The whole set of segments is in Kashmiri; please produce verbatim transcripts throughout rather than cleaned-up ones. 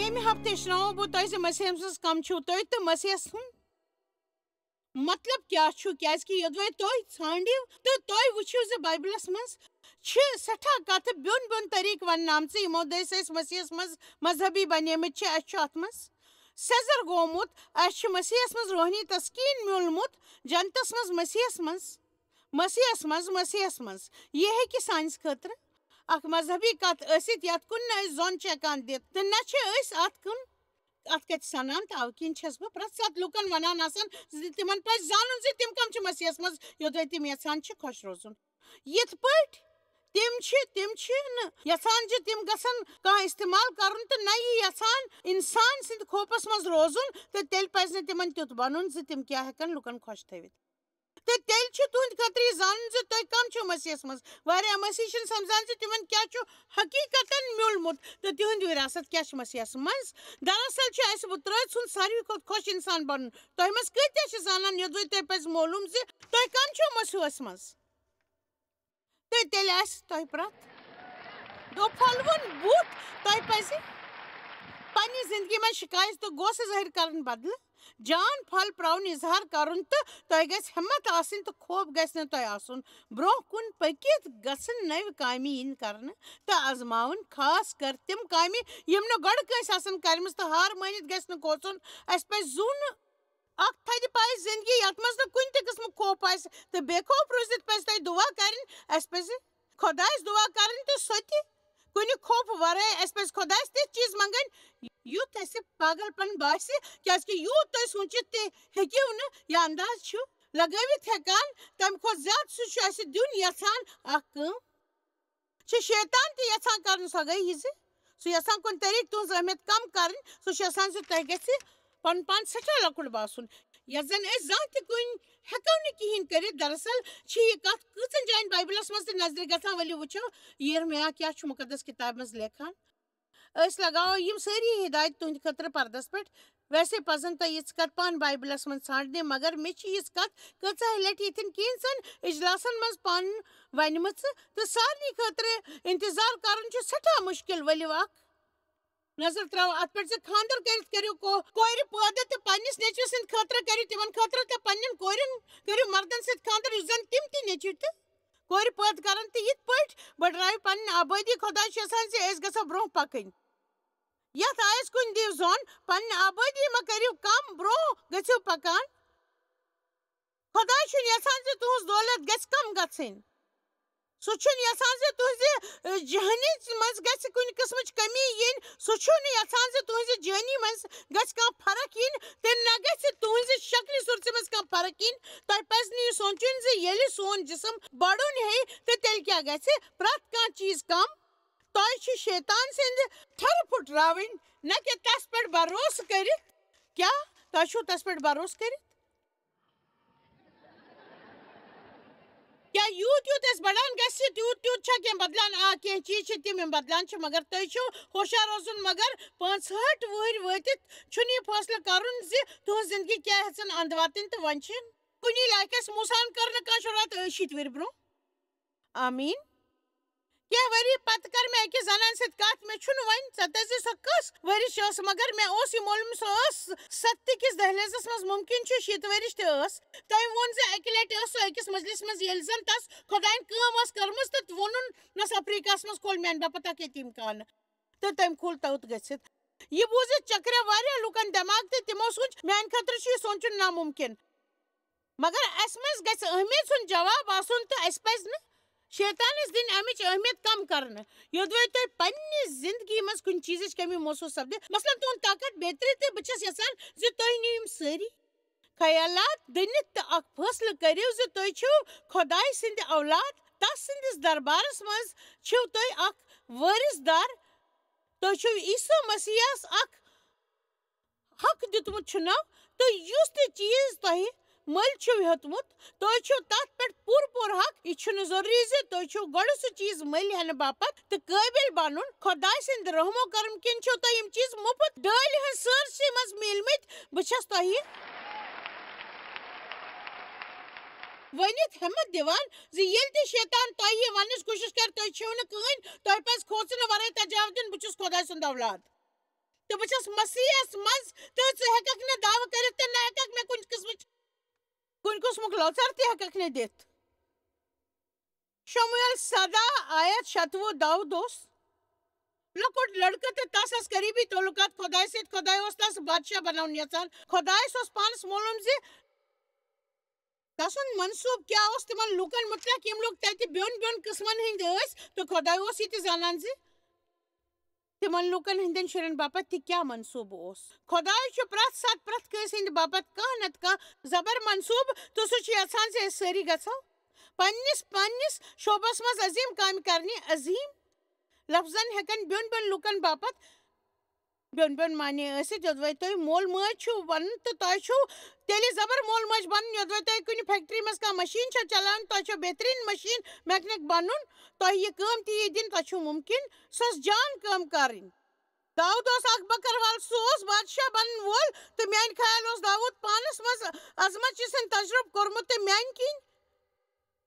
امہِ ہفتہٕ ہیٚچھناوو بہٕ تۄہہِ زِ مسیحس منٛز کم چھِو تُہۍ تہٕ مسیحس ہُنٛد مطلب کیٛاہ چھُ، کیٛازِ کہِ یوٚدوَے تُہۍ ژھانٛڈِو تہٕ تُہۍ وٕچھِو زِ بایبلس منٛز چھِ سٮ۪ٹھاہ کتھٕ بیوٚن بیوٚن طریٖقہٕ وننہٕ آمژٕ، یِمو دٔسۍ أسۍ مسیحس منٛز مذہبی بنیمٕتۍ چھِ۔ اَسہِ چھُ اتھ منٛز سیٚزر گوٚمُت، اَسہِ چھُ مسیحس منٛز روحٲنی تسکیٖن میوٗلمُت، جنتس منٛز مسیحس منٛز، مسیحس منٛز، مسیحس منٛز۔ یہِ ہیٚکہِ سانہِ خٲطرٕ اکھ مذہبی کتھ ٲسِتھ، یتھ کُن نہٕ أسۍ زۄن چھِ ہٮ۪کان دِتھ، تہٕ نہ چھِ أسۍ اتھ کُن، اتھ کتھِ سنان۔ تہٕ اوٕ کِنۍ چھَس بہٕ پرٛٮ۪تھ ساتہٕ لوٗکن ونان آسان زِ تِمن پزِ زانُن زِ تِم کم چھِ مسیحس منٛز، یوٚدوَے تِم یژھان چھِ خۄش روزُن۔ یِتھ پٲٹھۍ تِم چھِ، تِم چھِ نہٕ یژھان زِ تِم گژھن کانٛہہ استعمال کرُن تہٕ نہ یہِ یژھان انسان سٕنٛدِ خوفس منٛز روزُن، تہٕ تیٚلہِ پزِ نہٕ تِمن تیُتھ بنُن زِ تِم کیٛاہ ہٮ۪کن لوٗکن خۄش تھٲوِتھ۔ تہٕ تیٚلہِ چھُ تُہنٛدِ خٲطرٕ یہِ زانُن زِ تُہۍ کم چھِو مسیحس منٛز۔ واریاہ مسیحی چھِنہٕ سمجھان زِ تِمن کیٛاہ چھُ حقیقتاً میوٗلمُت تہٕ تِہُنٛد وراثت کیٛاہ چھُ مسیحس منٛز۔ دراصل چھُ اَسہِ وُترٲژ ہُنٛد ساروی کھۄتہٕ خۄش انسان بنُن۔ تۄہہِ منٛز کۭتیاہ چھِ زانان، یوٚدوَے تۄہہِ پزِ معلوم زِ تُہۍ کم چھِو مسیحس منٛز؟ تہٕ تیٚلہِ آسہِ تۄہہِ پرٛٮ۪تھ دۄہ پھۄلوُن بُتھ۔ تۄہہِ پزِ پننہِ زندگی منٛز شکایت تہٕ غوسہٕ ظٲہِر کرنہٕ بدلہٕ جان پھل پراوُن اظہار کرُن، تہٕ تۄہہِ گژھِ ہمت آسٕنۍ تہٕ خوف گژھِ نہٕ تۄہہِ آسُن۔ برونٛہہ کُن پٔکِتھ گژھن نٔوۍ کامہِ یِنۍ کرنہٕ تہٕ آزماوٕنۍ، خاص کر تِم کامہِ یِم نہٕ گۄڈٕ کٲنٛسہِ آسن کرِمٕژ، تہٕ ہار مٲنِتھ گژھِ نہٕ کھوژُن۔ اسہِ پزِ زُو نہٕ اکھ تھدِ پایہِ زندگی، یتھ منٛز نہٕ کُنہِ تہِ قٕسمُک خوف آسہِ، تہٕ بے خوف روٗزِتھ پزِ تۄہہِ دُعا کرٕنۍ۔ اسہِ پزِ خۄدایس دُعا کرٕنۍ تہٕ سۄ تہِ کُنہِ خوفہٕ ورٲے۔ اسہِ پزِ خۄدایس تِتھۍ چیٖز منٛگٕنۍ، یُتھ اسہِ پاگل پن باسہِ، کیازِ کہِ یوٗت تُہۍ سوٗنچِتھ تہِ ہیٚکِو نہٕ یا انداز چھِو لگٲوِتھ ہٮ۪کان، تمہِ کھۄتہٕ زیادٕ سُہ چھُ اسہِ دیُن یژھان۔ اکھ کٲم چھِ شیطان تہِ یژھان کرُن، سۄ گٔے یہِ زِ سُہ یژھان کُنہِ طریٖقہٕ تُہنٛز اہمیت کم کرٕنۍ۔ سُہ چھُ یژھان زِ تۄہہِ گژھِ پنُن پان سٮ۪ٹھاہ لۄکُٹ باسُن، یتھ زن أسۍ زانٛہہ تہِ کُنہِ ہٮ۪کو نہٕ کِہیٖنۍ کٔرِتھ۔ دراصل چھِ یہِ کتھ کۭژن جاین بایبلس منٛز تہِ نظرِ گژھان۔ ؤلِو وٕچھو، یرمیا کیٛاہ چھُ مُقدس کِتابہِ منٛز لیکھان۔ أسۍ لگاوو یِم سٲری ہدایت تُہنٛدِ خٲطرٕ پردس پٮ۪ٹھ۔ ویسے پزن تۄہہِ یِژھ کتھ پان بایبلس منٛز ژھانڈنہِ، مگر مےٚ چھِ یِژھ کتھ کۭژاہ لٹہِ یِتھٮ۪ن کینٛژن اجلاسن منٛز پانہٕ ونِمٕژ، تہٕ سارنٕے خٲطرٕ انتظار کرُن چھُ سٮ۪ٹھاہ مُشکل۔ ؤلِو اکھ نظر تراوو اتھ پٮ۪ٹھ زِ خانٛدر کٔرِتھ کٔرِو کو-، کورِ پٲدٕ تہٕ پننِس نیٚچوِ سٕنٛدِ خٲطرٕ کٔرِو، تِمن خٲطرٕ تہٕ پننٮ۪ن کورٮ۪ن کٔرِو مردن سۭتۍ خانٛدر، یُس زن تِم تہِ نیٚچوِ تہٕ کورِ پٲدٕ کرن، تہٕ یِتھ پٲٹھۍ بٔڑراوِ پنٕنۍ آبٲدی۔ خۄداے چھُ یژھان زِ أسۍ گژھو برونٛہہ پکٕنۍ۔ یتھ آیس کُن دِیِو زۄن، پنٕنۍ آبٲدی مہ کٔرِو کم، برونٛہہ گٔژھِو پکان۔ خۄداے چھُنہٕ یژھان زِ تُہنٛز دولت گژھِ کم گژھٕنۍ۔ سُہ چھُنہٕ یژھان زِ تُہنٛزِ، ٲ، جہنی منٛز گژھِ کُنہِ قٕسمٕچ کمی یِنۍ۔ سُہ چھُنہٕ یژھان زِ تُہنٛزِ جہنی منٛز گژھِ کانٛہہ فرق یِنۍ، تہٕ نہ گژھِ تُہنٛزِ شکلہِ صورژِ منٛز کانٛہہ فرق یِنۍ۔ تۄہہِ پزِ نہٕ یہِ سونٛچُن زِ ییٚلہِ سون جسم بڑُن ہیٚیہِ، تہٕ تیٚلہِ کیٛاہ گژھِ؟ پرٛٮ۪تھ کانٛہہ چیٖز کم۔ تۄہہِ چھِ شیطان سٕنٛدِ ٹھرٕ پھُٹراوٕنۍ، نہ کہِ تس پٮ۪ٹھ بھروسہٕ کٔرِتھ۔ کیٛاہ تۄہہِ چھُو تس پٮ۪ٹھ بھروسہٕ کٔرِتھ؟ کیٛاہ یوٗت یوٗت أسۍ بڑان گژھِ، تیوٗت تیوٗت چھا کینٛہہ بدلان؟ آ، کینٛہہ چیٖز چھِ تِم، یِم بدلان چھِ، مگر تُہۍ چھِو ہوشیار روزُن۔ مگر پانٛژہٲٹھ وُہٕرۍ وٲتِتھ چھُنہٕ یہِ فٲصلہٕ کرُن زِ تُہنٛز زندگی کیٛاہ ہٮ۪ژن اندٕ واتٕنۍ، تہٕ وۄنۍ چھِ کُنی لایقس موسان کٔر نہٕ کانٛہہ شروٗعات ٲشیٖتھ ؤرۍ برونٛہہ۔ آمین۔ کینٛہہ ؤری پتہٕ کٔر مےٚ أکِس زنانہِ سۭتۍ کتھ۔ مےٚ چھُنہٕ وۄنۍ ژتٲجی سۄ کٔژ ؤرِش ٲس، مگر مےٚ اوس یہِ معلوم، سۄ ٲس ستتہِ کِس دہلیزس منٛز۔ مُمکِن چھُ شیٖتھ ؤرِش تہِ ٲس۔ تٔمۍ ووٚن زِ اکہِ لٹہِ ٲس سۄ أکِس مجلسس منٛز، ییٚلہِ زن تس خۄداین کٲم ٲس کٔرمٕژ، تہٕ ووٚنُن نس افریقہس منٛز کھول میانہِ باپتھ اکھ یتیٖم خانہٕ۔ تہٕ تٔمۍ کھول توٚت گٔژھِتھ۔ یہِ بوٗزِتھ چکریو واریاہ لوٗکن دٮ۪ماغ تہٕ تِمو سوٗنچ، میانہِ خٲطرٕ چھُ یہِ سونچُن نامُمکِن۔ مگر اسہِ منٛز گژھِ اہمیت سُنٛد جواب آسُن تہٕ اسہِ پزِ نہٕ شیطانس دِنۍ امِچ اہمیت کم کرنہٕ۔ یوٚدوے تۄہہِ پننہِ زندگی منٛز کُنہِ چیٖزٕچ کمی محسوس سپدِ، مثلاً تُہُنٛد طاقت بیترِ، تہٕ بہٕ چھس یژھان زِ تُہۍ نِیِو یِم سٲری خیالات دٕنِتھ تہٕ اکھ فٲصلہٕ کٔرِو زِ تُہۍ چھِو خۄداے سٕنٛدِ اولاد، تس سٕنٛدِس دربارس منٛز چھِو تُہۍ اکھ وٲرِث دار۔ تۄہہِ چھُو عیسیٰ مسیحس اکھ حق دیُتمُت چھُنو، تہٕ یُس تہِ چیٖز تۄہہِ مٔلۍ چھُو ہیوٚتمُت، تۄہہِ چھُو تتھ پٮ۪ٹھ پوٗرٕ پوٗرٕ حق۔ یہِ چھُنہٕ ضروٗری زِ تۄہہِ چھُو گۄڈٕ سُہ چیٖز مٔلۍ ہٮ۪نہٕ باپتھ تہٕ قٲبِل بنُن۔ خۄداے سٕنٛدِ رحم و کرم کِنۍ چھِو تۄہہِ یِم چیٖز مُفت ڈٲلۍ ہٕنٛز سٲرسٕے منٛز میٖلمٕتۍ۔ بہٕ چھَس تۄہہِ ؤنِتھ ہٮ۪متھ دِوان زِ ییٚلہِ تہِ شیطان تۄہہِ یہِ وننٕچ کوٗشش کرِ، تُہۍ چھِو نہٕ کٕہٕنۍ، تۄہہِ پزِ کھوژنہٕ ورٲے تجاوب دیُن، بہٕ چھُس خۄداے سُنٛد اولاد۔ تہٕ بہٕ چھَس مسیحس منٛز، تہٕ ژٕ ہٮ۪ککھ نہٕ دعوٕ کٔرِتھ تہٕ نہ ہٮ۪ککھ مےٚ کُنہِ قٕسمٕچ، کُنہِ قٕسمُک لۄژر تہِ ہٮ۪ککھ نہٕ دِتھ۔ شموئیل سداہ آیت شتوُہ۔ داؤد اوس لۄکُٹ لڑکہٕ تہٕ تس ٲس قریبی تعلقات خۄدایہِ سۭتۍ۔ خۄداے اوس تس بادشاہ بناوُن یژھان۔ خۄدایس اوس پانس معلوم زِ تسُنٛد منصوٗبہٕ کیٛاہ اوس تِمن لوٗکن مُتعلق، یِم لوٗکھ تتہِ بیوٚن بیوٚن قٕسمن ہٕنٛدۍ ٲسۍ، تہٕ خۄداے اوس یہِ تہِ زانان زِ تِمن لوٗکن ہٕنٛدٮ۪ن شُرٮ۪ن باپتھ تہِ کیٛاہ منصوٗبہٕ اوس۔ خۄداے چھُ پرٛٮ۪تھ ساتہٕ پرٛٮ۪تھ کٲنٛسہِ ہٕنٛدِ باپتھ کانٛہہ نتہٕ کانٛہہ زبر منصوٗبہٕ، تہٕ سُہ چھُ یژھان زِ أسۍ سٲری گژھو پننِس، پننِس شعبس منٛز عظیٖم کامہِ کرنہِ۔ عظیٖم لفظن ہٮ۪کن بیوٚن بیوٚن لوٗکن باپتھ بیوٚن بیوٚن معنی ٲسِتھ۔ یوٚدوَے تُہۍ مول مٲج چھِو بنُن تہٕ تۄہہِ چھُو تیٚلہِ زبر مول مٲج بنُن، یوٚدوَے تۄہہِ کُنہِ فیکٹری منٛز کانٛہہ مشیٖن چھو چلاوٕنۍ، تۄہہِ چھو بہتریٖن مشیٖن میکنک بنُن، تۄہہِ یہِ کٲم تہِ یی دِنہٕ، تۄہہِ چھُو مُمکِن سۄ ٲس جان کٲم کرٕنۍ۔ داؤد اوس اکھ بکروال، سُہ اوس بادشاہ بنن وول، تہٕ میانہِ خیال اوس داؤد پانس منٛز عظمت چھِ سٕنٛدۍ تجربہٕ کوٚرمُت تہٕ میانہِ کِنۍ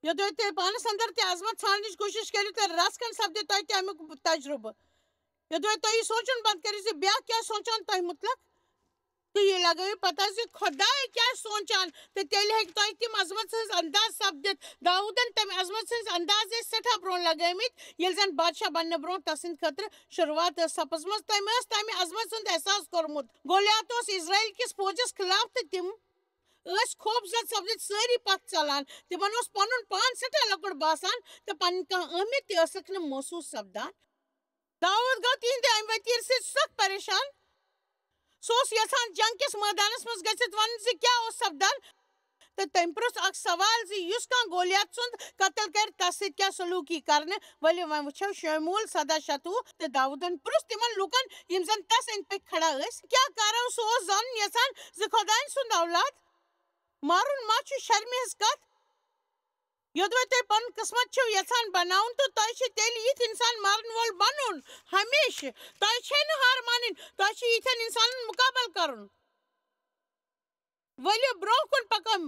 یوٚدوَے تۄہہِ پانس اندر تہِ عظمت ژھانڈنٕچ کوٗشش کٔرِو، تہٕ رژھ کھنڈ سپدِ تۄہہِ تہِ امیُک تجربہٕ۔ یوٚدوَے تُہۍ یہِ سونچُن بند کٔرِو زِ بیٛاکھ کیٛاہ سونچان تۄہہِ مُتعلق، تہٕ یہِ لگٲیِو پتہ زِ خۄداے کیٛاہ سونچان، تہٕ تیٚلہِ ہیٚکہِ تۄہہِ تِم عظمت سٕنٛز انداز سپدِتھ۔ داوٗدن تَمہِ عظمت سٕنٛز انداز ٲسۍ سٮ۪ٹھاہ برونٛہہ لگٲومٕتۍ، ییٚلہِ زن بادشاہ بننہٕ برونٛہہ تسٕنٛدِ خٲطرٕ شروٗعات ٲس سپٕزمٕژ۔ تٔمۍ ٲس تَمہِ عظمت سُنٛد احساس کوٚرمُت۔ گولیات اوس اسرائیل کِس فوجس خلاف، تہٕ تِم ٲسۍ خوفزد سپدِتھ سٲری پتھ ژلان۔ تِمن اوس پنُن پان سٮ۪ٹھاہ لۄکُٹ باسان تہٕ پنٕنۍ کانٛہہ اہمیت تہِ ٲسٕکھ نہٕ محسوس سپدان۔ داوٗد گوٚو تِہنٛدِ امہِ ؤتیرٕ سۭتۍ سخ پریشان۔ سُہ اوس یژھان جنگ کِس مٲدانس منٛز گٔژھِتھ ونُن زِ کیٛاہ اوس سپدان، تہٕ تٔمۍ پرُژھ اکھ سوال زِ یُس کانٛہہ گولیات سُنٛد قتل کرِ، تس سۭتۍ کیٛاہ سلوکی کرنہٕ۔ ؤلِو وۄنۍ وٕچھو شموئیل سداہ شتوُہ۔ تہٕ داوٗدن پرُژھ تِمن لوٗکن، یِم زن تس أنٛدۍ پٔکۍ کھڑا ٲسۍ، کیٛاہ کرو؟ سُہ اوس زانُن یژھان زِ خۄدایَن سُنٛد اولاد مارُن ما چھُ شرمہِ ہٕنٛز کتھ؟ یوٚدوَے تُہۍ پنُن قٕسمت چھِو یژھان بناوُن، تہٕ تۄہہِ چھِ تیٚلہِ یِتھۍ انسان مارن وول بنُن۔ ہمیشہٕ تۄہہِ چھے نہٕ ہار مانٕنۍ، تۄہہِ چھُ یِتھٮ۪ن انسانن مُقابل کرُن۔ ؤلِو برونٛہہ کُن پکو۔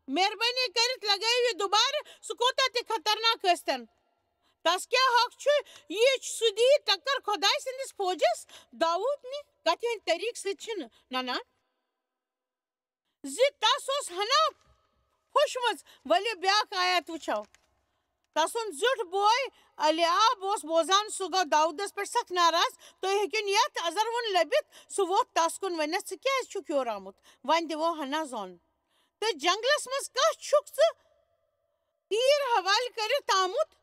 مہربٲنی کٔرِتھ لگٲیِو یہِ دُبارٕ، سُہ کوٗتاہ تہِ خطرناک ٲسۍتن۔ تس کیٛاہ حق چھُ؟ یہِ چھُ، سُہ دِیہِ ٹکر خۄداے سٕنٛدِس فوجس۔ داوٗد نہِ کتھِ ہٕنٛدۍ طریٖقہٕ سۭتۍ چھِنہٕ ننان زِ تس اوس ہنا پھوٚشمٕژ۔ ؤلِو بیٛاکھ آیت وٕچھو۔ تسُنٛد زیُٹھ بوے الیاب اوس بوزان، سُہ گوٚو داوٗدس پٮ۪ٹھ سخ ناراض۔ تُہۍ ہیٚکِو نہٕ یتھ عذر وُن لٔبِتھ۔ سُہ ووٚتھ تس کُن، ونٮ۪س، "ژٕ کیٛازِ چھُکھ یور آمُت؟" وۄنۍ دِمو ہنا زۄن۔ تہٕ جنگلس منٛز کتھ چھُکھ ژٕ تیٖر حوالہٕ کٔرِتھ آمُت؟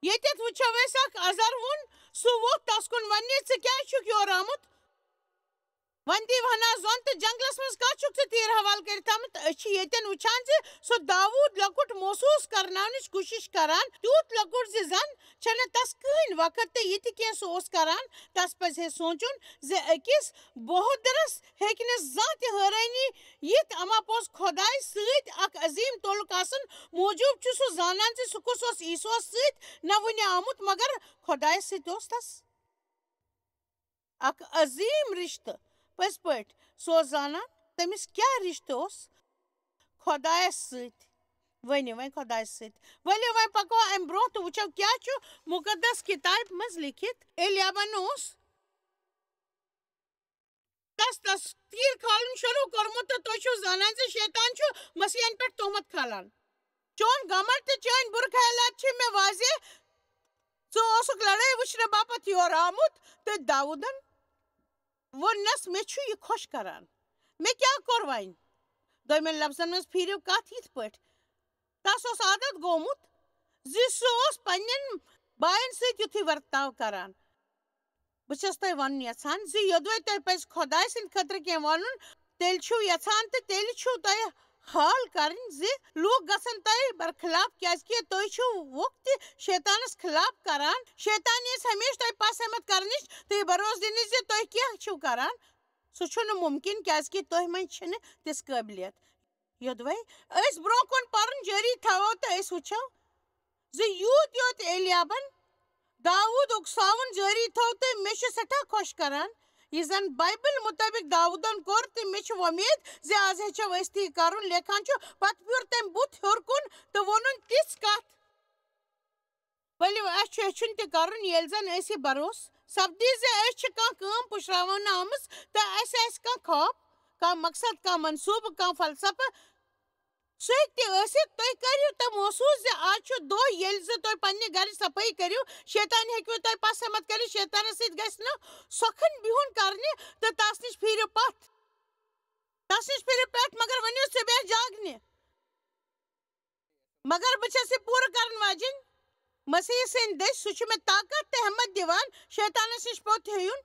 ییٚتٮ۪تھ وٕچھو أسۍ اکھ عذر وُن، سُہ ووٚتھ تس کُن، وننہِ، "ژٕ کیٛازِ چھُکھ یور آمُت؟" وۄنۍ دِیِو ہنا زۄن تہٕ جنگلس منٛز کتھ چھُکھ ژٕ تیٖر حوالہٕ کٔرِتھ آمُت؟ أسۍ چھِ ییٚتٮ۪ن وٕچھان زِ سُہ داوٗد لۄکُٹ محسوٗس کرناونٕچ کوٗشش کران، تیوٗت لۄکُٹ زِ زن چھنہٕ تس کٕہٕنۍ وقت تہٕ یہِ تہِ کینٛہہ سُہ اوس کران۔ تس پزِ ہے سونٛچُن زِ أکِس بہادرس ہیٚکہِ نہٕ زانٛہہ تہِ حٲرٲنی یِتھ، اما پوٚز خۄدایہِ سۭتۍ اکھ عظیٖم تعلق آسُن موٗجوٗب چھُ سُہ زانان زِ سُہ کُس اوس عیسوس سۭتۍ نہ وُنہِ آمُت، مگر خۄدایس سۭتۍ اوس تس اکھ عظیٖم رِشتہٕ۔ پٔزۍ پٲٹھۍ، سُہ اوس زانان تٔمِس کیٛاہ رِشتہٕ اوس خۄدایس سۭتۍ۔ ؤنِو وۄنۍ خۄدایس سۭتۍ۔ ؤلِو وۄنۍ پکو امہِ برونٛہہ تہٕ وٕچھو کیٛاہ چھُ مُقدس کِتابہِ منٛز لیٚکھِتھ۔ الیابن اوس تس، تس تیٖر کھالُن شروٗع کوٚرمُت، تہٕ تُہۍ چھِو زانان زِ شیطان چھُ مسیحن پٮ۪ٹھ تہمت کھالان۔ چون گمنڈ تہٕ چٲنۍ بُرٕ خیالات چھِ مےٚ واضح۔ ژٕ اوسُکھ لڑٲے وٕچھنہٕ باپتھ یور آمُت، تہٕ داوٗدن ووٚننس، "مےٚ چھُ یہِ خۄش کران۔ مےٚ کیٛاہ کوٚر وۄنۍ؟" دوٚیمٮ۪ن لفظن منٛز پھیٖرِو کتھ یِتھ پٲٹھۍ، تس اوس عادت گوٚمُت زِ سُہ اوس پننٮ۪ن باین سۭتۍ یُتھُے ورتاو کران۔ بہٕ چھَس تۄہہِ وَنُن یَژھان زِ یوٚدوَے تۄہہِ پَزِ خۄداے سٕنٛدِ خٲطرٕ کینٛہہ وَنُن، تیٚلہِ چھِو یَژھان تہٕ تیٚلہِ چھِو تۄہہِ حال کَرٕنۍ زِ لوٗکھ گژھن تۄہہِ برخلاف، کیٛازِکہِ تُہۍ چھِو وۄنۍ تہِ شیطانَس خلاف کَران۔ شیطان یژھِ ہمیشہِ تۄہہِ پَژھ ہٮ۪مَتھ کَرنٕچ تہٕ یہِ بروسہٕ دِنٕچ زِ تُہۍ کیٛاہ چھِو کَران۔ سُہ چھُنہٕ مُمکِن، کیٛازِکہِ تۄہہِ منٛز چھِنہٕ تِژھ قٲبلیت۔ یوٚدوَے أسۍ برٛونٛہہ کُن پَرُن جٲری تھاوو تہٕ أسۍ وٕچھو زِ یوٗت یوٗت الیابن داوٗد اُکساوُن جٲری تھوو تہٕ مےٚ چھُ سٮ۪ٹھاہ خۄش کران یہِ زن بایبل مُطٲبِق داوٗدن کوٚر، تہٕ مےٚ چھِ وۄمید زِ آز ہیٚچھو أسۍ تہِ یہِ کرُن۔ لیکھان چھُ، پتہٕ پھیوٗر تٔمۍ بُتھ ہیوٚر کُن تہٕ ووٚنُن تِژھ کتھ۔ ؤلِو، اَسہِ چھُ ہیٚچھُن تہِ کرُن، ییٚلہِ زن أسۍ یہِ بروسہٕ سپدی زِ أسۍ چھِ کانٛہہ کٲم پُشراونہٕ آمٕژ تہٕ اَسہِ آسہِ کانٛہہ خواب، کانٛہہ مقصد، کانٛہہ منصوٗبہٕ، کانٛہہ فلسفہٕ۔ سُہ ہیٚکہِ تہِ ٲسِتھ، تُہۍ کٔرِو تہٕ محسوٗس زِ آز چھُ دۄہ ییٚلہِ زِ تُہۍ پننہِ گرٕچ صفٲیی کٔرِو، شیطان ہیٚکِوٕ تۄہہِ پس ہٮ۪متھ کٔرِتھ، شیطانس سۭتۍ گژھِ نہٕ سۄکھن بِہُن کرنہِ تہٕ تس نِش پھیٖرِو پتھ، تس نِش پھیٖرِو پٮ۪ٹھ، مگر ؤنِو ژٕ بیٚہہ جاگنہِ۔ مگر بہٕ چھَس یہِ پوٗرٕ کرن واجِنۍ۔ مسیح سٕنٛدۍ دٔسۍ، سُہ چھُ مےٚ طاقت تہٕ ہٮ۪مت دِوان۔ شیطانس نِش پیوٚو تھیُن۔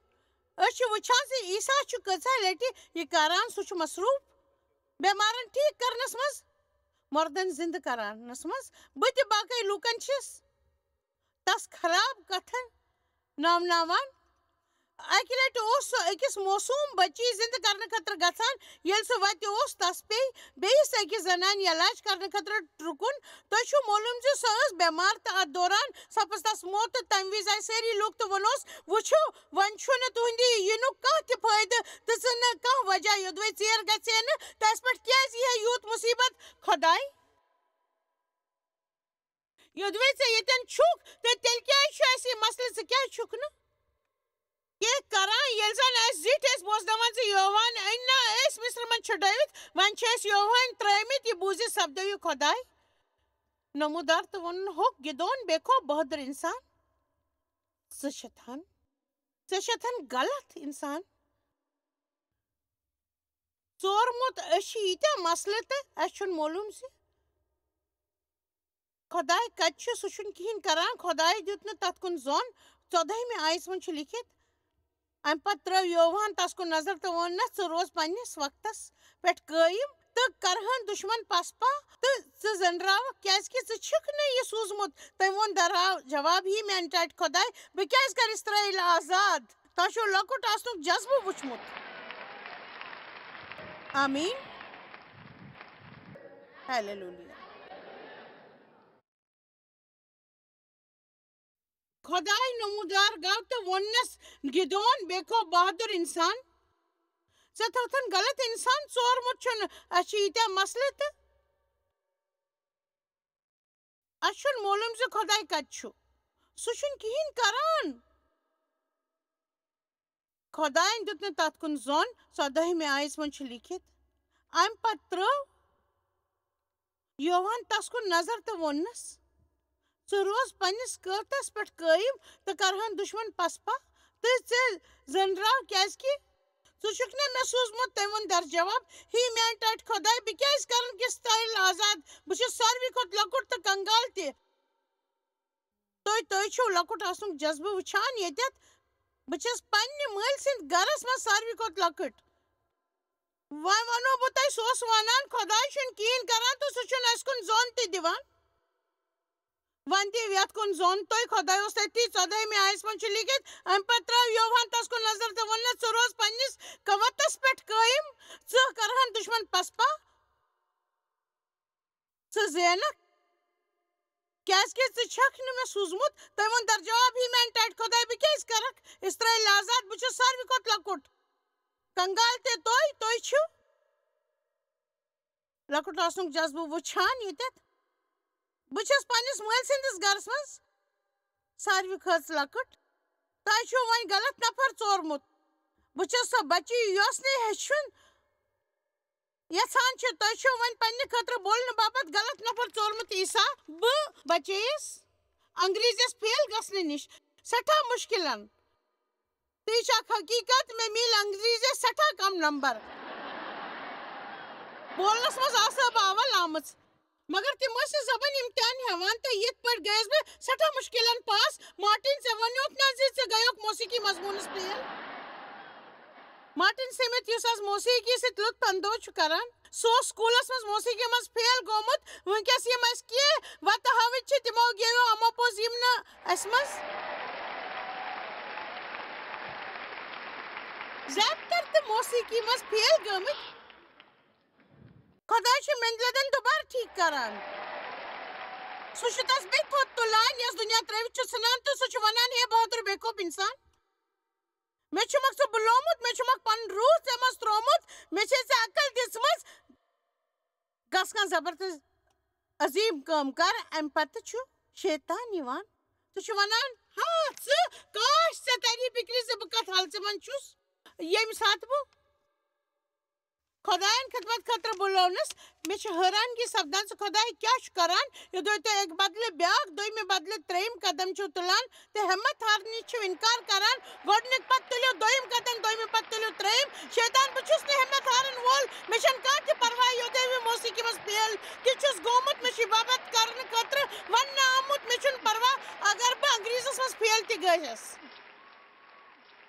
أسۍ چھِ وٕچھان زِ عیسیٰ چھُ کۭژاہ لٹہِ یہِ کران۔ سُہ چھُ مصروٗف بٮ۪مارن ٹھیٖک کرنس منٛز، مردن زِندٕ کرنس منٛز۔ بہٕ تہِ باقٕے لوٗکن چھِس تس خراب کتھٕ ناوناوان۔ اکہِ لٹہِ اوس سُہ أکِس معصوٗم بچی زِندٕ کرنہٕ خٲطرٕ گژھان۔ ییٚلہِ سُہ وتہِ اوس، تس پیٚیہِ بیٚیِس أکِس زنانہِ علاج کرنہٕ خٲطرٕ رُکُن۔ تۄہہِ چھُو معلوٗم زِ سۄ ٲس بٮ۪مار تہٕ اتھ دوران سپٕز تس موت، تہٕ تمہِ وِزِ آیہِ سٲری لوٗکھ تہٕ ووٚنُس، "وٕچھِو، وۄنۍ چھُنہٕ تُہنٛدِ یِنُک کانٛہہ تہِ فٲیدٕ تہٕ ژٕ نہٕ کانٛہہ وجہ، یوٚدوَے ژیر گژھِ ہے نہٕ، تس پٮ۪ٹھ کیازِ یِیہِ ہے یوٗت مُصیبت؟" خۄداے، یوٚدوَے ژےٚ ییٚتٮ۪ن چھُکھ، تہٕ تیٚلہِ کیٛازِ چھُ اَسہِ یہِ مسلہٕ؟ ژٕ کیٛازِ چھُکھ نہٕ کینٛہہ کران؟ ییٚلہِ زن اَسہِ زِٹھۍ ٲسۍ بوزناوان زِ یوحنا أنۍ نا أسۍ مصرِ منٛز چھُڈٲوِتھ، وۄنۍ چھِ أسۍ یوحنا ترٛٲومٕتۍ، یہِ بوٗزِتھ سپدیو یہِ خۄداے نمودار تہٕ ووٚنُن، "ہوٚکھ گِدون، بے خوف بہادُر انسان، ژٕ چھَتھ ہن، ژےٚ چھَتھ ہن غلط انسان ژورمُت۔ أسۍ چھِ ییٖتیٛاہ مسلہٕ تہٕ اَسہِ چھُنہٕ معلوٗم زِ خۄداے کَتہِ چھُ، سُہ چھُنہٕ کِہیٖنۍ کران۔ خۄداے دیُت نہٕ تَتھ کُن زوٚن۔" ژۄدٲہمہِ آیَس منٛز چھُ لیٚکھِتھ، اَمہِ پَتہٕ ترٛٲو یوحان تَس کُن نظر تہٕ ووٚننَس، "ژٕ روز پنٛنِس وقتَس پٮ۪ٹھ قٲیِم تہٕ کرٕہَن دُشمَن پَسپا تہٕ ژٕ زٔنراوَکھ، کیٛازِکہِ ژٕ چھُکھ نہٕ یہِ سوٗزمُت۔" تٔمۍ ووٚن دراو جواب، "ہی میٛانہِ ٹاٹھہِ خۄداے، بہٕ کیٛازِ کرٕ اسرائیل آزاد؟ تۄہہِ چھُو لۄکُٹ آسنُک جذبہٕ وُچھمُت۔" آمین۔ ہیلیلویا۔ خۄداے نمودار گوٚو تہٕ ووٚننَس، "گِدون، بے خوف بہادُر انسان، ژےٚ تھوتھن غلط انسان ژورمُت چھُنہٕ۔ اَسہِ چھِ ییٖتیٛاہ مسلہٕ تہٕ اَسہِ چھُنہٕ معلوٗم زِ خۄداے کَتہِ چھُ۔ سُہ چھُنہٕ کِہیٖنۍ کران۔" خۄدایَن دیُت نہٕ تَتھ کُن زوٚن۔ ژۄدٲہمہِ آیَس منٛز چھُ لیٚکھِتھ، اَمہِ پَتہٕ ترٛٲو یوحان تَس کُن نظر تہٕ ووٚننَس، "ژٕ روز پنٛنِس قۭمتَس پٮ۪ٹھ قٲیِم تہٕ کرٕہَن دُشمَن پَسپا تہٕ ژےٚ زٔنراو، کیٛازِکہِ ژٕ چھُکھ نہٕ مےٚ سوٗزمُت۔" تٔمۍ ووٚن در جواب، "ہے میٛانہِ ٹاٹھہِ خۄداے، بہٕ کیٛازِ کرَن کِس تایل آزاد؟ بہٕ چھُس ساروی کھۄتہٕ لۄکُٹ تہٕ کنگال تہِ۔ تُہۍ، تُہۍ چھِو لۄکُٹ آسنُک جذبہٕ وٕچھان ییٚتٮ۪تھ؟ بہٕ چھَس پنٛنہِ مٲلۍ سٕنٛدِ گَرَس منٛز ساروی کھۄتہٕ لۄکٕٹ۔" وۄنۍ وَنو بہٕ تۄہہِ، سُہ اوس وَنان، "خۄداے چھُنہٕ کِہیٖنۍ کَران تہٕ سُہ چھُنہٕ اَسہِ کُن زوٚن تہِ دِوان۔" وۄنۍ دِیِو یَتھ کُن زوٚن تُہۍ، خۄداے اوس تٔتی۔ ژۄدٲہمہِ آیَس منٛز چھُ لیٚکھِتھ، اَمہِ پَتہٕ ترٛٲو یوحان تَس کُن نظر تہٕ ووٚننَس، "ژٕ روز پنٛنِس قوتَس پٮ۪ٹھ قٲیِم، ژٕ کرٕہَن دُشمَن پَسپا، ژٕ زینَکھ، کیٛازِکہِ ژٕ چھَکھ نہٕ مےٚ سوٗزمُت۔" تٔمۍ ووٚن در جواب، "ہے میٛانہِ ٹاٹھہِ خۄداے، بہٕ کیٛازِ کرَکھ اسرائیل آزاد؟ بہٕ چھُس ساروی کھۄتہٕ لۄکُٹ۔ کنگال تہِ تُہۍ، تُہۍ چھِو لۄکُٹ آسنُک جذبہٕ وٕچھان ییٚتٮ۪تھ۔ بہٕ چھَس پنٛنِس مٲلۍ سٕنٛدِس گَرَس منٛز ساروی کھۄتہٕ لۄکٕٹ۔ تۄہہِ چھُو وۄنۍ غلط نفر ژورمُت۔ بہٕ چھَس سۄ بَچی، یۄس نہٕ ہیٚچھُن یژھان چھِ، تۄہہِ چھُو وۄنۍ پننہِ خٲطرٕ بولنہٕ باپتھ غلط نفر ژورمُت عیسیٰ۔" بہٕ بچییس انگریزیس فیل گژھنہٕ نِش سٮ۪ٹھاہ مُشکِلن۔ تہٕ یہِ چھِ اکھ حقیٖقت، مےٚ میٖلۍ انگریزیس سٮ۪ٹھاہ کم نمبر۔ بولنس منٛز آسہٕ بہٕ اول آمٕژ، مگر تِم ٲسۍ نہٕ زبٲنۍ امتحان ہٮ۪وان، تہٕ یِتھ پٲٹھۍ گٔیَس بہٕ سٮ۪ٹھاہ مُشکِلن پاس۔ مارٹن، ژےٚ ووٚنیوتھ نہ زِ ژٕ گٔیوکھ موسیقی مضموٗنس فیل؟ مارٹن سمتھ، یُس از موسیقی سۭتۍ لطف اندوز چھُ کران، سُہ اوس سکوٗلس منٛز موسیقی منٛز فیل گوٚمُت۔ وٕنکیٚس یِم اَسہِ کینٛہہ وتہٕ ہاوٕتۍ چھِ، تِمو گیٚوو یِمو پوٚز یِم نہٕ اَسہِ منٛز زیادٕ تر تہٕ موسیقی منٛز فیل گٔمٕتۍ۔ خۄداے چھُ مٮ۪نٛدِ لدن دُبارٕ ٹھیٖک کران۔ سُہ چھُ تس بیٚیہِ تھوٚد تُلان، یۄس دُنیا ترٲوِتھ چھُ ژھٕنان، تہٕ سُہ چھُ ونان، "ہے بہادُر بے خوف انسان، مےٚ چھُمکھ ژٕ بُلومُت، مےٚ چھُمکھ پنُن روح ژےٚ منٛز ترٛوومُت، مےٚ چھے ژےٚ عقل دِژمٕژ، گژھ کانٛہہ زبردست عظیٖم کٲم کر۔" اَمہِ پتہٕ چھُ شیطان یِوان تہٕ چھُ ونان، "ہا، ژٕ، کاش ژےٚ تَری فِکرِ زِ بہٕ کَتھ حالژِ منٛز چھُس، ییٚمہِ ساتہٕ بہٕ خۄدایَن خدمت خٲطرٕ بُلٲونَس۔ مےٚ چھِ حٲرانگی سپدان، ژٕ خۄداے کیٛاہ چھُ کران؟ یوٚدوے تُہۍ اَکہِ بدلہٕ بیٛاکھ، دوٚیمہِ بدلہٕ ترٛیٚیِم قدم چھِو تُلان تہٕ ہٮ۪مت ہارنٕچ چھِو اِنکار کران، گۄڈٕنیُک پتہٕ تُلِو دوٚیِم قدم، دوٚیمہِ پتہٕ تُلِو ترٛیٚیِم۔ شیطان، بہٕ چھُس نہٕ ہٮ۪مت ہارَن وول، مےٚ چھَنہٕ کانٛہہ تہِ پرواے، یوٚدوے مےٚ موسیقی منٛز فیل تہِ چھُس گوٚمُت، مےٚ چھُ عبادت کرنہٕ خٲطرٕ وننہٕ آمُت، مےٚ چھُنہٕ پرواہ اگر بہٕ انگریزس منٛز فیل تہِ گٔیَس۔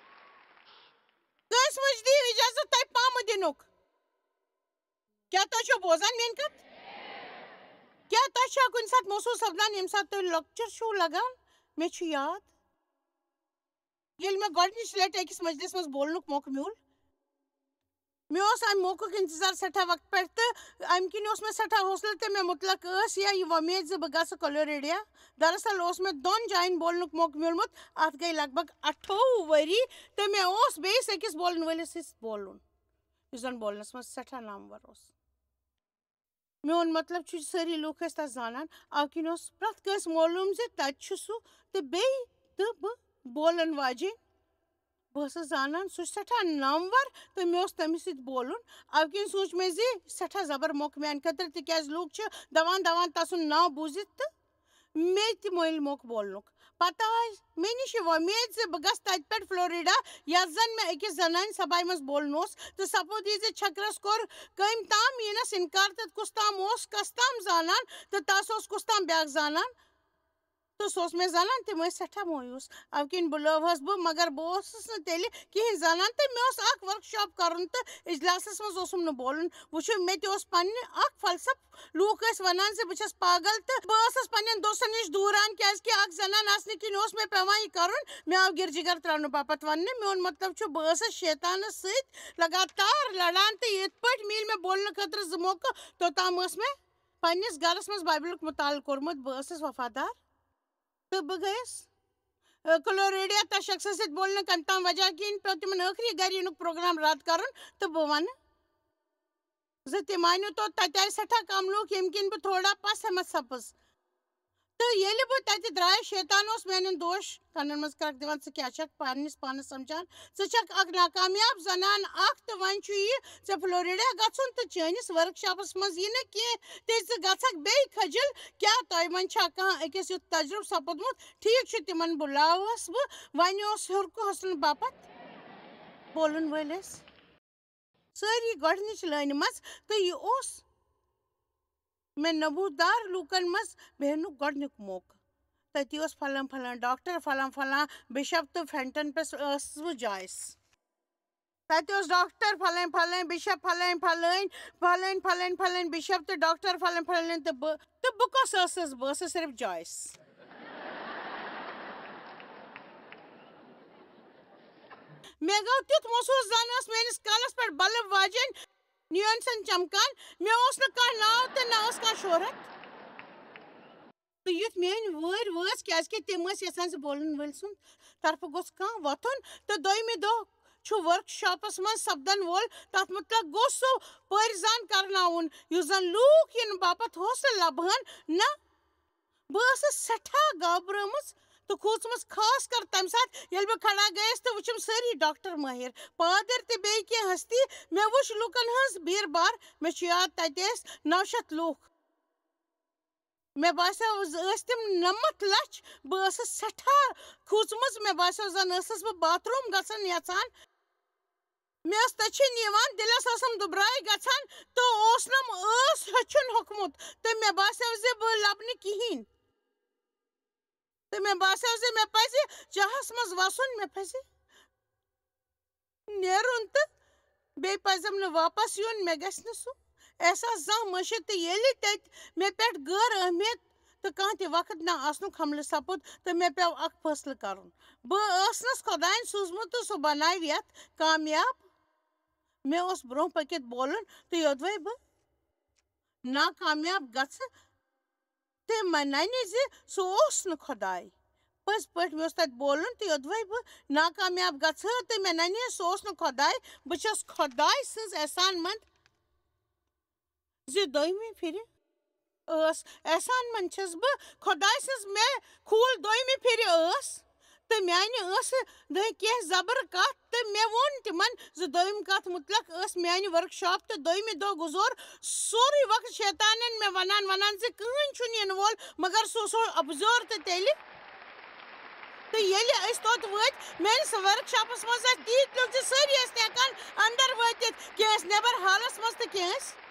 کٲنٛسہِ مٔنٛزۍ دِیِو اِجازت تۄہہِ پامہٕ دِنُک۔ کیٛاہ تُہۍ چھِو بوزان میٛٲنۍ کَتھ؟ کیٛاہ تۄہہِ چھا کُنہِ ساتہٕ محسوٗس سپدان، ییٚمہِ ساتہٕ تُہۍ لۄکچَر چھِو لَگان؟ مےٚ چھُ یاد، ییٚلہِ مےٚ گۄڈٕنِچ لَٹہِ أکِس مجلِسَس منٛز بولنُک موقعہٕ میوٗل، مےٚ اوس اَمہِ موقعُک اِنتظار سٮ۪ٹھاہ وقتہٕ پٮ۪ٹھ، تہٕ اَمہِ کِنۍ اوس مےٚ سٮ۪ٹھاہ حوصلہٕ، تہٕ مےٚ مُتلق ٲس یا یہِ وۄمید زِ بہٕ گژھٕ کولوریڈیا۔ دراصل اوس مےٚ دۄن جاین بولنُک موقعہٕ میوٗلمُت۔ اَتھ گٔے لگ بگ اَٹھووُہ ؤری، تہٕ مےٚ اوس بیٚیِس أکِس بولن وٲلِس سۭتۍ بولُن، یُس زَن بولنَس منٛز سٮ۪ٹھاہ نامور اوس۔ میون مطلب چھُ، سٲری لوٗکھ ٲسۍ تَس زانان، اَوٕ کِنۍ اوس پرٛٮ۪تھ کٲنٛسہِ معلوٗم زِ تَتہِ چھُ سُہ تہٕ بیٚیہِ تہٕ بہٕ بولن واجیٚنۍ۔ بہٕ ٲسٕس زانان، سُہ چھُ سٮ۪ٹھاہ نامور، تہٕ مےٚ اوس تٔمِس سۭتۍ بولُن۔ اَوٕ کِنۍ سوٗنٛچ مےٚ زِ یہِ چھُ سٮ۪ٹھاہ زبر موقعہٕ میٛانہِ خٲطرٕ، تِکیٛازِ لوٗکھ چھِ دَوان دَوان تَسُنٛد ناو بوٗزِتھ، تہٕ مےٚ تہِ مٔلۍ موقعہٕ بولنُک۔ پتہٕ آے مےٚ نِش یہِ وۄمید زِ بہٕ گژھٕ تَتہِ پٮ۪ٹھ فلوریڈا، یَتھ زَن مےٚ أکِس زنانہِ سبایہِ منٛز بولُن اوس، تہٕ سپُد یہِ زِ چھکرس کوٚر کٔمۍ تام یِنس اِنکار، تہٕ کُس تام اوس کس تام زانان، تہٕ تَس اوس کُس تام بیٛاکھ زانان۔ تہٕ سُہ اوس مےٚ زانان، تِم ٲسۍ سٮ۪ٹھاہ مویوٗس۔ اَوٕ کِنۍ بُلٲوہَس بہٕ، مگر بہٕ اوسُس نہٕ تیٚلہِ کِہیٖنۍ زانان، تہٕ مےٚ اوس اَکھ ؤرٕک شاپ کَرُن، تہٕ اِجلاسَس منٛز اوسُم نہٕ بولُن۔ وٕچھِو، مےٚ تہِ اوس پنٛنہِ اَکھ فلسف، لوٗکھ ٲسۍ وَنان زِ بہٕ چھَس پاگل، تہٕ بہٕ ٲسٕس پنٛنٮ۪ن دوستَن نِش دوٗران، کیٛازِکہِ اَکھ زَنان آسنہٕ کِنۍ اوس مےٚ پٮ۪وان یہِ کَرُن۔ مےٚ آو گِرجہِ گَر ترٛاونہٕ باپَتھ وَننہٕ۔ میون مطلب چھُ، بہٕ ٲسٕس شیطانَس سۭتۍ لگاتار لڑان، تہٕ یِتھ پٲٹھۍ میٖلۍ مےٚ بولنہٕ خٲطرٕ زٕ موقعہٕ، توٚتام ٲس مےٚ پنٛنِس گَرَس منٛز بایبلُک مُطالعہٕ کوٚرمُت۔ بہٕ ٲسٕس وفادار، تہٕ بہٕ گٔیَس، آ، کلوریڈیا تہٕ شخصس سۭتۍ بولنہٕ کَمہِ تام وجہ کِنۍ پیوٚو تِمَن ٲخری گَرِ یِنُک پروگرام رد کَرُن، تہٕ بہٕ وَنہٕ زِ تِم مانیو توٚت، تَتہِ آیہِ سٮ۪ٹھاہ کَم لوٗکھ، ییٚمہِ کِنۍ بہٕ تھوڑا پَس ہٮ۪مَتھ سَپٕز۔ تہٕ ییٚلہِ بہٕ تَتہِ درٛایَس، شیطان اوس میٛانٮ۪ن دوش کَنَن منٛز کرٛٮ۪کھ دِوان، "ژٕ کیٛاہ چھَکھ پنٛنِس پانَس سَمجھان؟ ژٕ چھَکھ اَکھ ناکامیاب زنان اَکھ، تہٕ وۄنۍ چھُ یہِ ژےٚ فلوریڈا گژھُن، تہٕ چٲنِس ؤرٕک شاپَس منٛز یہِ نہٕ کینٛہہ، تہٕ ژٕ گژھَکھ بیٚیہِ کھجِل۔ کیٛاہ تۄہہِ منٛز چھا کانٛہہ أکِس یُتھ تجرُبہٕ سَپُدمُت؟" ٹھیٖک چھُ، تِمَن بُلاوہَس بہٕ۔ وۄنۍ اوس ہیوٚر کُن حوصلہٕ باپَتھ بولَن وٲلِس۔ سٲری گۄڈٕنِچ لٲنہِ منٛز، تہٕ یہِ اوس مےٚ نبوٗدار لوٗکَن منٛز بیٚہنُک گۄڈٕنیُک موقعہٕ۔ تَتہِ اوس فلاں فلاں ڈاکٹر، فلاں فلاں بِشپ، تہٕ فینٹن پٮ۪ٹھ ٲسٕس بہٕ جویِس۔ تَتہِ اوس ڈاکٹر فلاں فلاں بِشپ، فلاں فلٲنۍ، فلٲنۍ فلٲنۍ فلٲنۍ بِشپ تہٕ ڈاکٹر فلاں فلٲنۍ، تہٕ بہٕ، تہٕ بہٕ کۄس ٲسٕس؟ بہٕ ٲسٕس صرف جویِس۔ مےٚ گوٚو تیُتھ محسوٗس زَن ٲس میٛٲنِس کَلَس پٮ۪ٹھ بلب واجیٚنۍ نیٲنۍ سان چمکان۔ مےٚ اوس نہٕ کانٛہہ ناو تہٕ نہ ٲس کانٛہہ شہرت۔ تہٕ یُتھ میٛٲنۍ وٲرۍ وٲژ، کیٛازِکہِ تِم ٲسۍ یَژھان زِ بولَن وٲلۍ سُنٛد طرفہٕ گوٚژھ کانٛہہ وۄتھُن، تہٕ دوٚیمہِ دۄہ چھُ ؤرٕک شاپَس منٛز سپدَن وول، تَتھ مُتعلق گوٚژھ سُہ پٲرۍ زان کرناوُن، یُس زَن لوٗکھ یِنہٕ باپتھ حوصلہٕ لَبہٕ ہَن۔ نہ، بہٕ ٲسٕس سٮ۪ٹھاہ گابرٲمٕژ تہٕ کھوٗژمٕژ، خاص کر تَمہِ ساتہٕ ییٚلہِ بہٕ کھڑا گٔیَس تہٕ وٕچھِم سٲری ڈاکٹر مٲہِر، پادٕر تہٕ بیٚیہِ کینٛہہ ہستی۔ مےٚ وٕچھ لوٗکَن ہٕنٛز بیٖر بار۔ مےٚ چھُ یاد، تَتہِ ٲسۍ نَو شَتھ لوٗکھ۔ مےٚ باسیو زِ ٲسۍ تِم نَمَتھ لَچھ۔ بہٕ ٲسٕس سٮ۪ٹھاہ کھوٗژمٕژ۔ مےٚ باسیو زَن ٲسٕس بہٕ باتھ روٗم گژھُن یَژھان۔ مےٚ ٲس تٔچھِنۍ یِوان، دِلَس ٲسٕم دُبراے گژھان تہٕ اوسنَم ٲس ہیوٚچھُن ہوٚکھمُت، تہٕ مےٚ باسیو زِ بہٕ لَبہٕ نہٕ کِہیٖنۍ۔ تہٕ مےٚ باسیو زِ مےٚ پَزِ چاہَس منٛز وَسُن، مےٚ پَزِ نیرُن تہٕ بیٚیہِ پَزٮ۪م نہٕ واپَس یُن، مےٚ گژھِ نہٕ سُہ احساس زانٛہہ مٔشِتھ۔ تہٕ ییٚلہِ تَتہِ مےٚ پٮ۪ٹھ غٲر اہمیت تہٕ کانٛہہ تہِ وقت نہ آسنُک حملہٕ سَپُد، تہٕ مےٚ پیوٚو اَکھ فٲصلہٕ کَرُن۔ بہٕ ٲسنَس خۄدایَن سوٗزمُت تہٕ سُہ بَناوِ یَتھ کامیاب۔ مےٚ اوس برٛونٛہہ پٔکِتھ بولُن، تہٕ یوٚدوَے بہٕ ناکامیاب گژھٕ، تہٕ مےٚ نَنہِ زِ سُہ اوس نہٕ خۄداے۔ پٔزۍ پٲٹھۍ مےٚ اوس تَتہِ بولُن، تہٕ یوٚدوَے بہٕ ناکامیاب گژھٕ تہٕ مےٚ نَنہِ سُہ اوس نہٕ خۄداے، بہٕ چھَس خۄداے سٕنٛز احسان مند زِ دوٚیمہِ پھِرِ ٲس۔ احسان مند چھَس بہٕ خۄداے سٕنٛز، مےٚ کھوٗل دوٚیمہِ پھِرِ ٲس، تہٕ میانہِ ٲسہٕ دٔہۍ کینٛہہ زبر کتھ، تہٕ مےٚ ووٚن تِمن زِ دوٚیِم کتھ مُتلق ٲس میانہِ ورکشاپ، تہٕ دوٚیمہِ دۄہ گُزور سورُے وقت شیطانن مےٚ ونان ونان زِ کٕہٕنۍ چھُنہٕ یِنہٕ وول مگر سُہ سُہ ابزور۔ تہٕ تیٚلہِ تہٕ ییٚلہِ أسۍ توٚت وٲتۍ، میٲنِس ورکشاپس منٛز ٲسۍ تیٖتۍ لُکھ زِ سٲری ٲسۍ نہٕ ہٮ۪کان اندر وٲتِتھ، کینٛہہ ٲسۍ نٮ۪بر ہالس منٛز تہٕ کینٛہہ ٲسۍ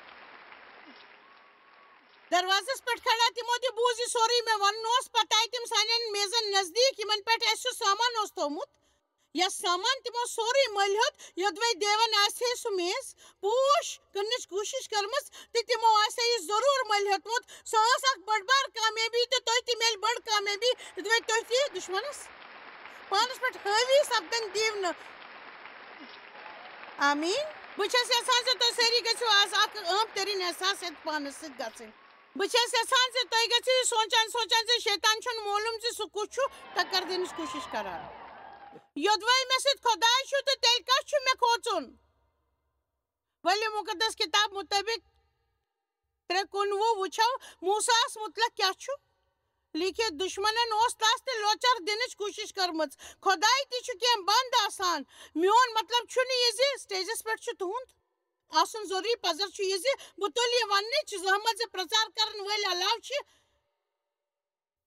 دروازس پٮ۪ٹھ کھڑا۔ تِمو تہِ بوٗز یہِ سورُے مےٚ ونُن اوس۔ پتہٕ آیہِ تِم سانٮ۪ن میزن نزدیٖک، یِمن پٮ۪ٹھ اَسہِ سُہ سامان اوس تھوٚومُت۔ یس سامان تِمو سورُے مٔلۍ ہیوٚت، یوٚدوَے دیون آسہِ ہے سُہ میز پوش کٕننٕچ کوٗشِش کٔرمٕژ، تہٕ تِمو آسہِ ہے یہِ ضروٗر مٔلۍ ہیوٚتمُت۔ سۄ ٲس اکھ بٔڑ بار کامیٲبی، تہٕ تۄہہِ تہِ میلہِ بٔڑ کامیٲبی، یوٚدوَے تُہۍ تہِ دُشمنس پانس پٮ۪ٹھ حٲوی سپدن دِیِو نہٕ۔ آمیٖن۔ بہٕ چھَس یژھان زِ تُہۍ سٲری گٔژھِو آز اکھ عام ترین احساس ہیٚتھ پانس سۭتۍ گژھٕنۍ۔ بہٕ چھَس یژھان زِ تُہۍ گٔژھِو یہِ سونٛچان سونٛچان زِ شیطان چھُنہٕ معلوٗم زِ سُہ کُس چھُ، ٹکر دِنٕچ کوٗشِش کران۔ یوٚدوَے مےٚ سۭتۍ خۄداے چھُ، تہٕ تیٚلہِ کَس چھُ مےٚ کھوژُن؟ ؤلِو مُقدس کِتاب مُطٲبِق ترٛےٚ کُنوُہ وٕچھو، موسیٰ ہَس مُتلق کیٛاہ چھُ لیٖکھِتھ؟ دُشمنن اوس تَس تہِ لۄژر دِنٕچ کوٗشِش کٔرمٕژ۔ خۄداے تہِ چھُ کینٛہہ بنٛد آسان۔ میون مطلب چھُنہٕ یہِ زِ سٹیجَس پٮ۪ٹھ چھُ تُہُنٛد آسُن ضروٗری۔ پزر چھُ یہِ زِ بہٕ تُلہٕ یہِ وننٕچ زحمت زِ پرچار کرن وٲلۍ علاوٕ چھِ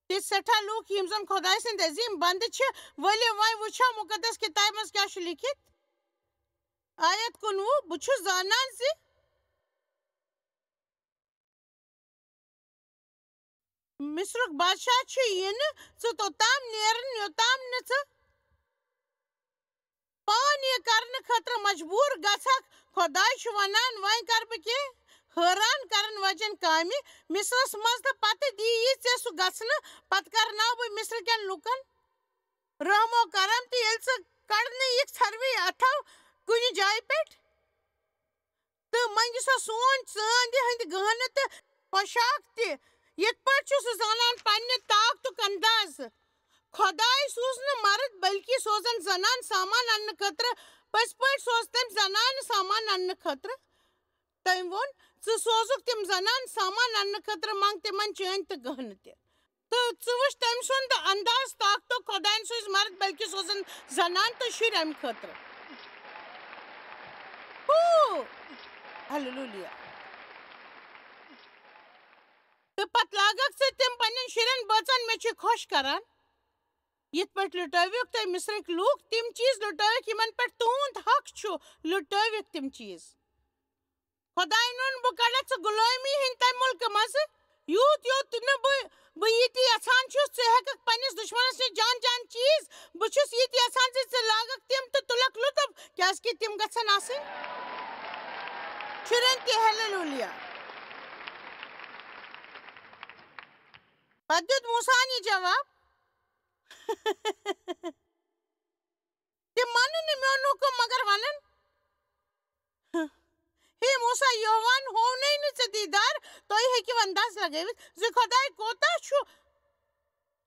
تہِ سٮ۪ٹھاہ لوٗکھ یِم زن خۄداے سٕنٛدۍ عظیٖم بندٕ چھِ۔ ؤلِو وۄنۍ وٕچھو مُقدس کِتابہِ منٛز کیٛاہ چھُ لیٖکھِتھ۔ آیت کُنوُہ، بہٕ چھُس زانان زِ مصرُک بادشاہ چھُ یِنہٕ ژٕ توٚتام نیرن یوٚتام نہٕ ژٕ پان یہِ کرنہٕ خٲطرٕ مجبوٗر گژھکھ۔ خۄداے چھُ ونان، وۄنۍ کرٕ بہٕ کینٛہہ حٲران کرن وجن کامہِ مصرس منٛز، تہٕ پتہٕ دِیہِ یہِ ژےٚ سُہ گژھنہٕ، پتہٕ کرناو بہٕ مصر کٮ۪ن لوٗکن رحم و کرم، تہٕ ییٚلہِ ژٕ کڑنہٕ یِکھ ژھرفہٕ اَتھو کُنہِ جایہِ پٮ۪ٹھ، تہٕ منٛگہِ سۄ سون چٲندِ ہٕنٛدۍ گہنہٕ تہٕ پۄشاک تہِ۔ یِتھ پٲٹھۍ چھُ سُہ زانان پننہِ طاقتُک انداز۔ خۄداے سوٗز نہٕ مرد، بلکہِ سوزن زنان سامان اننہٕ خٲطرٕ۔ پٔزۍ پٲٹھۍ سوز تٔمۍ زنانہٕ سامان اننہٕ خٲطرٕ۔ تٔمۍ ووٚن، "ژٕ سوزُکھ تِم زنان سامان اننہٕ خٲطرٕ، منٛگ تِمن چٲنۍ تہٕ گہنہٕ تہِ۔" تہٕ ژٕ وٕچھ تٔمۍ سُنٛد انداز طاقتُک، خۄدایَن سوٗز مرد، بلکہِ سوزن زنان تہٕ شُرۍ اَمہِ خٲطرٕ۔ ہو! ہلیلویا۔ تہٕ پتہٕ لاگکھ ژٕ تِم پننٮ۪ن شُرٮ۪ن بٲژن، مےٚ چھُ خۄش کران۔ یِتھ پٲٹھۍ لُٹٲوِکھ تُہۍ مصرٕکۍ لوٗکھ تِم چیٖز، لُٹٲوِکھ یِمن پٮ۪ٹھ تُہُنٛد حق چھُ، لُٹٲوِکھ تِم چیٖز۔ خۄداینُن، بہٕ کڑتھ ژٕ غلٲمی ہٕنٛدِ تمہِ مُلکہٕ منٛزٕ، یوٗت یوٗت نہٕ بہٕ، بہٕ یہِ تہِ یژھان چھُس، ژٕ ہٮ۪ککھ پننِس دُشمنس نِش جان جان چیٖز۔ بہٕ چھُس یہِ تہِ یژھان زِ ژٕ لاگکھ تِم تہٕ تُلکھ لُطف، کیازِ کہِ تِم گژھن آسٕنۍ شُرٮ۪ن تہِ۔ ہلیلویا۔ پتہٕ دیُت موسیٰ ہن یہِ جواب، "تِم مانن نہٕ میون حُکم، مگر ونن، 'ہے موسیٰ، یوہوہن ہوونَے نہٕ ژےٚ دیٖدار؟'" تُہۍ ہیٚکِو انداز لگٲوِتھ زِ خۄداے کوتاہ چھُ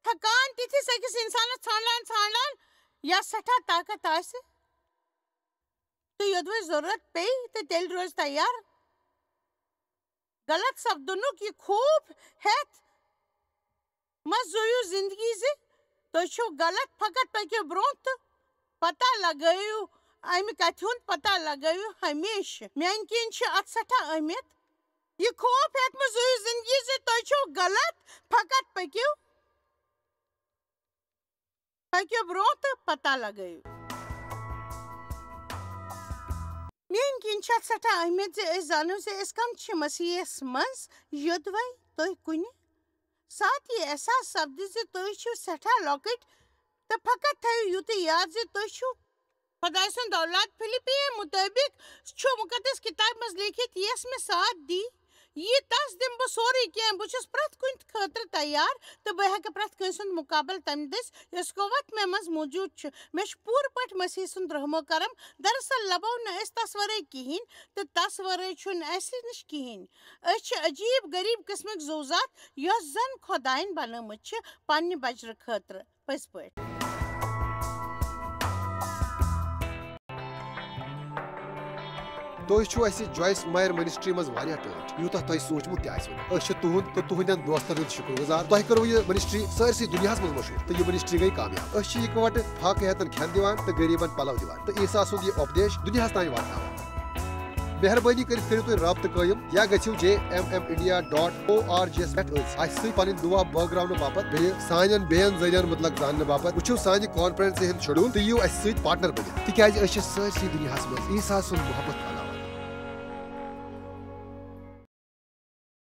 ہٮ۪کان تِتھِس أکِس اِنسانس ژھانڈان ژھانڈان، یس سٮ۪ٹھاہ طاقت آسہِ تہٕ یوٚدوَے ضروٗرت پیٚیہِ تہٕ تیٚلہِ روزِ تیار غلط سپدنُک یہِ خوف ہٮ۪تھ۔ مہ زُیِو زندگی زِ تُہۍ چھِو غلط، فقط پٔکِو برٛونٛہہ تہٕ پتہ لگٲیِو، امہِ کتھِ ہُنٛد پتہ لگٲیِو ہمیشہٕ۔ میانہِ کِنۍ چھِ اتھ سٮ۪ٹھاہ اہمیت۔ یہِ خوف ہٮ۪تھ مہ زُیِو زندگی زِ تُہۍ چھِو غلط، فقط پٔکِو، پٔکِو برٛونٛہہ تہٕ پتہ لگٲیِو۔ میٲنۍ کِنۍ چھِ اتھ سٮ۪ٹھاہ اہمیت زِ أسۍ زانو زِ أسۍ کم چھِ مسیحس منٛز، یوٚدوَے تُہۍ کُنہِ ساتہٕ یہِ احساس سپدِ زِ تُہۍ چھِو سٮ۪ٹھاہ لۄکٕٹۍ، تہٕ فقط تھٲیِو یُتُے یاد زِ تُہۍ چھِو خۄداے سُنٛد اولاد۔ فِلِپِیَن مُطٲبِق چھُ مُقدس کِتابہِ منٛز لیٖکھِتھ، "یَس مےٚ ساتھ دی، یہِ تَس دِمہٕ بہٕ سورُے کینٛہہ۔ بہٕ چھُس پرٛٮ۪تھ کُنہِ خٲطرٕ تیار، تہٕ بہٕ ہٮ۪کہٕ پرٛٮ۪تھ کٲنٛسہِ ہُنٛد مُقابلہٕ تَمہِ دٔسۍ، یۄس قوت مےٚ منٛز موٗجوٗد چھُ۔" مےٚ چھُ پوٗرٕ پٲٹھۍ مسیح سُنٛد رحم و کرم۔ دراصل لبو نہٕ أسۍ تَس ورٲے کِہیٖنۍ، تہٕ تَس ورٲے چھُنہٕ اَسہِ نِش کِہیٖنۍ۔ أسۍ چھِ عجیٖب غریٖب قٕسمٕکۍ زُو ذات، یۄس زَن خۄدایَن بنٲومٕژ چھِ پننہِ بجرٕ خٲطرٕ۔ پٔزۍ پٲٹھۍ۔ تُہۍ چھِو اَسہِ جویس مایر منسٹری منٛز واریاہ ٹٲٹھۍ، یوٗتاہ تۄہہِ سوٗنٛچمُت تہِ آسِوٕ نہٕ۔ أسۍ چھِ تُہُنٛد تہٕ تُہٕنٛدٮ۪ن دوستن ہُنٛد شُکر گُزار۔ تۄہہِ کٔروٕ یہِ منسٹری سٲرسٕے دُنیاہَس منٛز مشہوٗر تہٕ یہِ منسٹری گٔے کامیاب۔ أسۍ چھِ یِکوَٹہٕ فاقہٕ ہیتن کھٮ۪ن دِوان تہٕ غریٖبن پلو دِوان تہٕ عیسیٰ سُنٛد یہِ اُپدیش دُنیاہَس تام واتناوان۔ مہربٲنی کٔرِتھ کٔرِو تُہۍ رابطہٕ قٲیِم یا گٔژھِو J M M India dot O R G یَس پٮ۪ٹھ أتھۍ اَسہِ سۭتۍ پنٕنۍ دُعا بٲگراونہٕ باپتھ، بیٚیہِ سانٮ۪ن بیٚین ذٔریعن مُتعلق زاننہٕ باپتھ۔ وٕچھِو سانہِ کانفرنسہِ ہُنٛد شیڈول تہٕ یِیِو اَسہِ سۭتۍ پارٹنر بٔنِتھ، تِکیازِ أسۍ چھِ سٲرسٕے دُنیاہَس منٛز عیسیٰ سُنٛد محبت